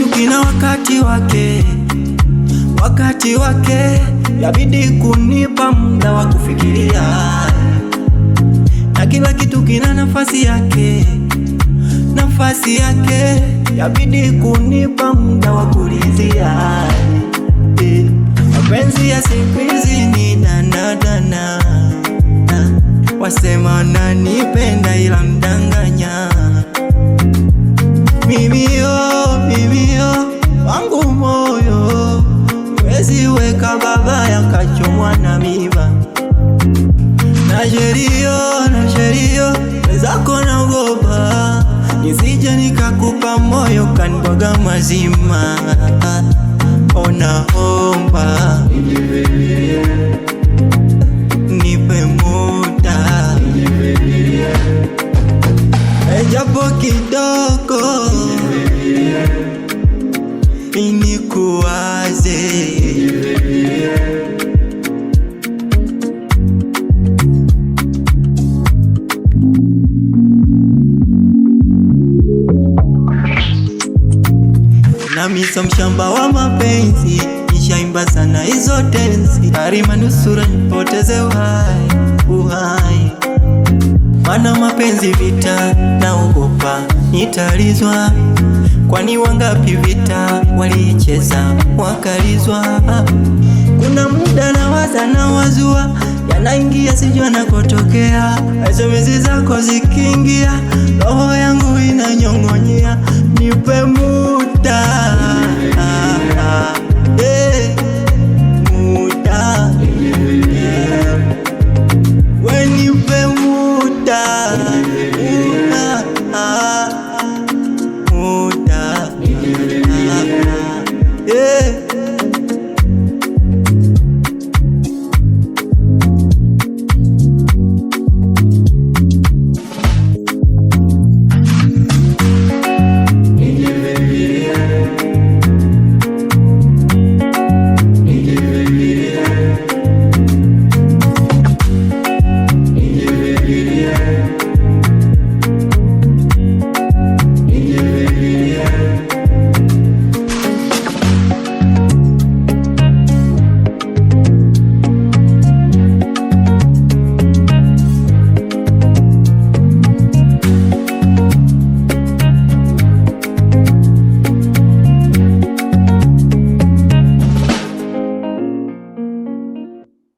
kitu kina wakati wake, wakati wake, yabidi kunipa muda wa kufikiria, na kila kitu kina nafasi yake, nafasi yake, yabidi kunipa muda wa kulizia. Mapenzi ya siku hizi ni danadana, wasema nanipenda ila mdanganya. Mimi yo, wangu moyo wezi weka baba yakachomwa na miba. Na sherio wezako naogopa, nisije nikakupa moyo kanibwaga mazima. Onaomba nipe muda japo kidogo nikuwaze. Nami so mshamba wa mapenzi, nishaimba sana hizo tenzi, harima nusura nipoteze uhai, uhai. Mana mapenzi vita, naogopa nitalizwa, kwani wangapi vita waliicheza wakalizwa. Kuna muda nawaza nawazua, yanaingia sijua nakotokea, SMS zako zikiingia, roho yangu inanyong'onyea. Nipe